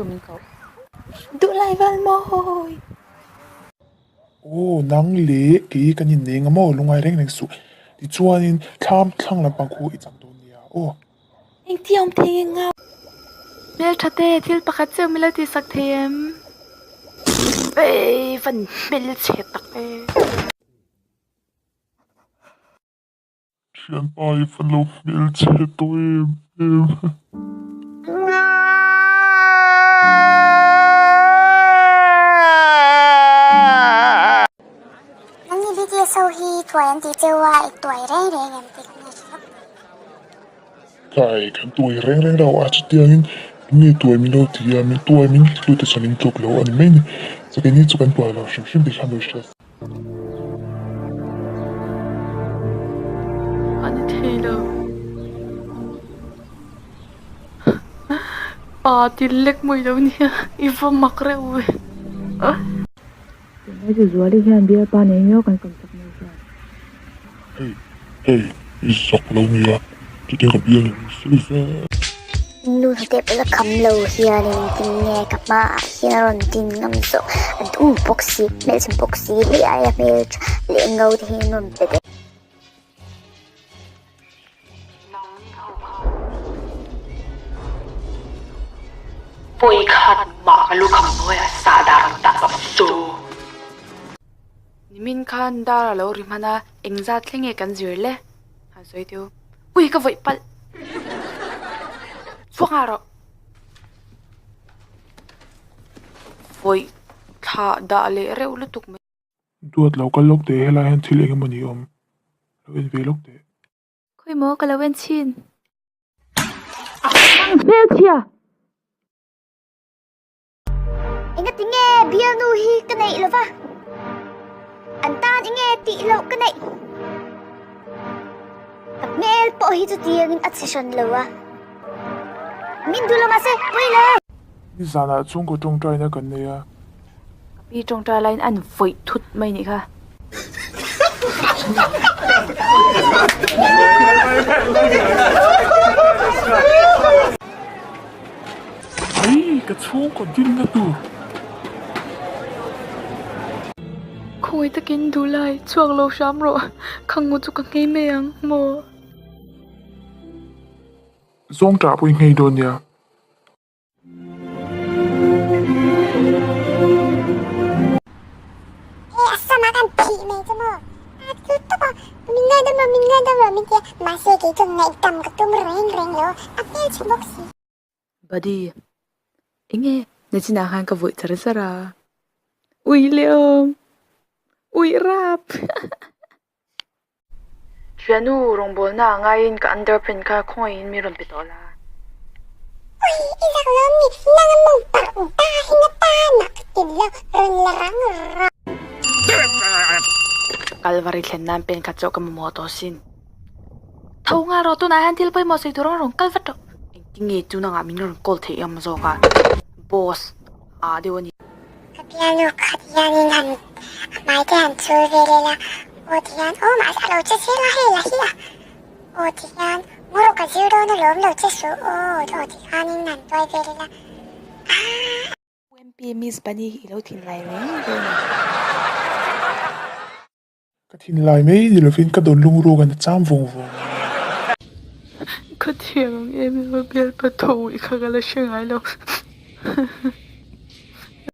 chu min koh. Duhlai Valmawi! Aw, nang leh kei kan inneng a maw? Lungai reng reng suh. Tichuanin thlam thlang lampang khu i chang dawn nia aw. Engti awm thei nge ngau? Hmeltha te, thil pakhat chiah min lo tihsak thei em? Eii, van hmelchhe tak e. Thianpa i va lo hmelchhe tawh em em. Nangni BTS ho hi tuai an tih cheu a, i tuai reng reng em tih ka ngaihtuah lawk. Kai, kan tuai reng reng lo a, chutiangin tunge tuai min lo ti a, min tuai min hlu te chuan in tluk lo a ni mai a ni. Chakeni chu kan tuai lo hrim hrim tih khan lo hria. A ni thei lo. Pa til lek mai lo nia, i va mak reuh ve. Tunlai chu Zuali hian bialpa nei miau kan kawm chak mai hian. Hei, hei, i zak lo nia, chutiang ka bial lo sawi ve. Nu hnute pawh la kham lo hian engtin nge ka hmaah hian a rawn din ngam zawk, a dum bawk si, hmelchhe bawk si, hei aia hmeltha leh ngo te hi an rawn pe daih. Pawi khat mah ka lu kham hnuaiah sahdah rawn dah tawh su. Nimin khan dar a lo ri hman a, engzat thleng nge kan zir le? Han sawi teu. Ui ka vawih palh. Chhuak nghal rawh. Vawih thlah dah leh reuh lutuk mai. Duat lo kal lawk teh helai hian thil eng emaw ni awm lo en ve lawk teh. Khawi maw ka lo en chhin. Ang hmelchhia! Engati nge bialnu hi ka neih lo va? An tan enge tih loh ka neih? Ka hmel pawh hi chutiangin a chhe hran lo a. Min duh lo mahse pawi lo. Nizanah chhungkaw tawngtaina kan nei a. Ka pi tawngtai laiin an vawih thut mai nih kha. Hei ka chhungkaw dinna tur. Khawngaih takin duhlai chhuak lo hram rawh, khangmu chu ka nghei mai ang maw? Zawng tah pawh i nghei dawn nia. He a sama khan phih mai chu maw? A tlu tawp a, min ngaidam rawh, min ngaidam rawh min ti a, mahse kei chuan ngaihdam ka tum reng reng lo, a hmelchhe bawk si. Buddy, enge nachinah khan ka vawih char char a, ui leh awm, ui rap. Thiannu rawngbawlna a ngaiin ka underpant kha khawngaihin mi rawn pe tawh la. Ui, i zak lo mi, nang a mawng parh da hi na ta nak ti lo, rawn la rang rawh. Kalvari thlen nan pen khat zawk ka mamawh tawh sin. Tho nghal rawh, tunah hian thil pawimawh sawi tur ang rawn kal vat rawh. Engtinge chu nangah min rawn call theih em zawk a, boss ah deuh a ni. Ka bialnu khat hianin han a hmai te han chul vel ila aw ti hian aw mahse a lo che zel a hei la hi a aw ti hian ngawrawh ka zir dawn alawm lo che suh aw aw ti khanin han tuai vel ila aah. UMP Miss Bunny hi i lo thinlai reng reng a. Ka thinlai mai ni lovin ka dawn lungruk an a cham vawng vawng a. Ka thiam ang em em a bialpa tho i kha ka la hre ngai lo.